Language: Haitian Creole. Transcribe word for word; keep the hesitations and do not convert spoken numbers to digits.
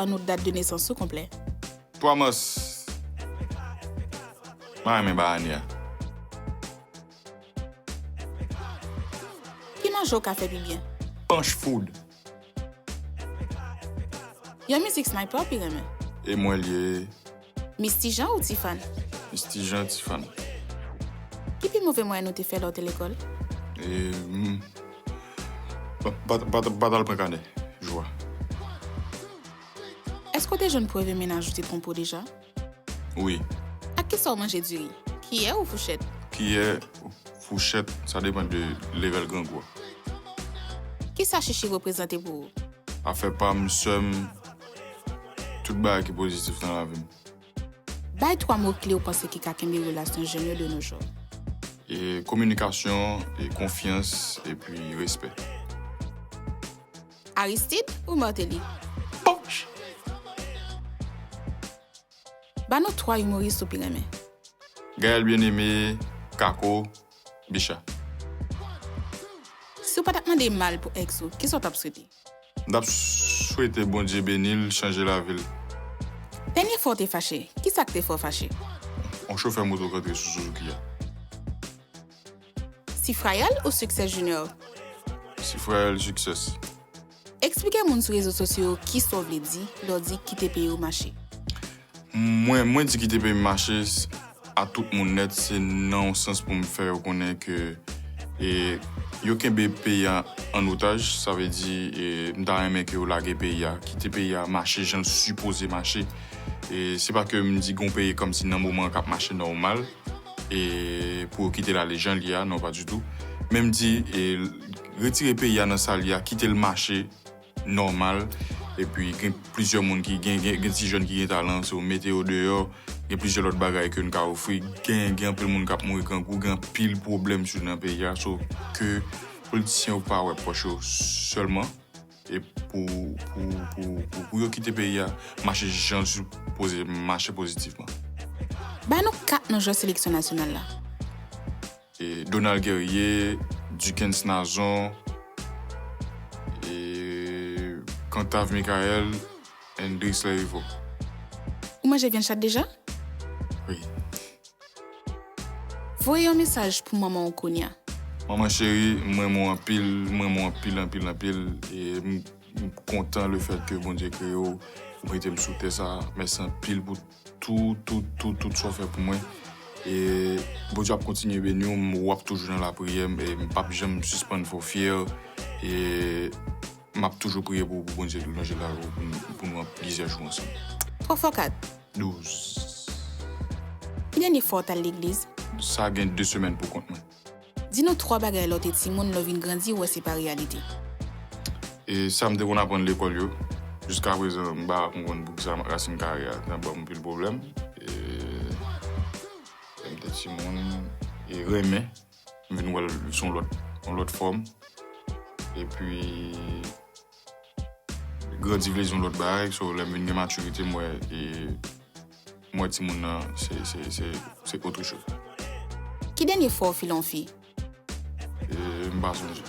Ban nou dat de nesans ou konplè. Twa mas. M pa renmen bay ane a. Ki manje w ka fè pi byen? Panch food. Yon mizik Sniper w pi renmen? E mwen l ye. Misty Jean ou Tifan? Misty Jean, Tifan. Ki pi move mwayèn ou te fè lè w te lekòl? E, hmm. Pa, pa, pa, pa t al pran kanè jou a. Èske w te jwenn prèv e mennaj ou te twonpe w deja? Wi. Ak kisa w manje diri? Kiyè ou fouchèt? Kiyè, fouchèt, sa depann de level grangou a. Kisa Chichi reprezante pou ou? Afè pa m, sè m, tout bagay ki pozitif nan lavi m. Bay twa mo kle ou panse ki ka kenbe relasyon jèn yo de nos jours. E kominikasyon, e konfyans, epi respè. Aristide ou Martelly? Poch! Ba nou twa imoris ou pi renmen. Gaël Bien-Aimé, Kako, Bicha. Si w pa t ap mande mal pou ex ou, kisa w t ap swete? M t ap swete Bondye beni l, chanje lavi l. Dènye fwa w te fache, kisa k te fè w fache? Yon chofè moto k antre sou Suzuki a. Sifrayèl ou Success Junior? Sifrayèl Success. Eksplike moun sou rezo sosyo yo kisa w vle di lè w di kite peyi w mache. Mwen, mwen di kite peyi m mache s-, a tout moun nèt, se nan yon sans pou m fè yo konnen ke, e, yo kenbe peyi a an otaj, sa vle di, e, m ta renmen ke yo lage peyi a, kite peyi a mache jan l sipoze mache. E se pa ke m di gon peyi kòmsi nan moman an k ap mache nòmal, e pou yo kite l ale jan l ye a, non, pa ditou. Men m di, e, retire peyi a nan sa l ye a, kite l mache nòmal. Epi gen plizyè moun ki gen, gen, gen ti jèn ki gen talan, so mete yo deyò. Gen plizyè lòt bagay ke n ka ofri. Gen, gen anpil moun k ap mouri grangou, gen anpil pwoblèm sou nan peyi a, so ke politisyen yo pa wè pòch yo sèlman. E pou, pou, pou, pou, pou yo kite peyi a mache jan l sipoze mache pozitivman. Ba nou kat non jwè seleksyon nasyonal la. E Donald Guerrier, Duckens Nazon, e Cantave Michael, and Drixler Yvo. Ou manje vyann chat deja? Wi. Voye yon mesaj pou manman w kounye a. Manman cheri, m renmen w anpil, m renmen w anpil, anpil, anpil. E m, m kontan lefèt ke Bondye kreye w, ou mete m sou tè sa. Mèsi anpil pou tout, tout, tout, tout sa w fè pou mwen. E Bondye ap kontinye beni w, m, w ap toujou nan lapriyè, e m p ap janm sispann fè w fyè. E m ap toujou priye pou, pou Bondye lonje lavi w pou, pou nou ap plizyè jou ansanm. Twa fwa kat. Douz. Ki dènye fwa w t al legliz? Sa gen de semèn pou kont mwen. Di nou twa bagay lè w te timoun, lè w vin grandi, ou wè se pa reyalite. E sa m te konn aprann lekòl yo, jiskaprezan, m pa konprann poukisa Rasin Kare a t ap ban m anpil pwoblèm. E lè m te timoun, e renmen, m vin wè l sou yon lòt, yon lòt fòm. Epi, grandi vle di yon lòt bagay, so lè m vin gen matirite, m wè, e, m wè timoun nan, se, se, se, se autre chose. Ki dènye fwa w file yon fi? E, m pa sonje.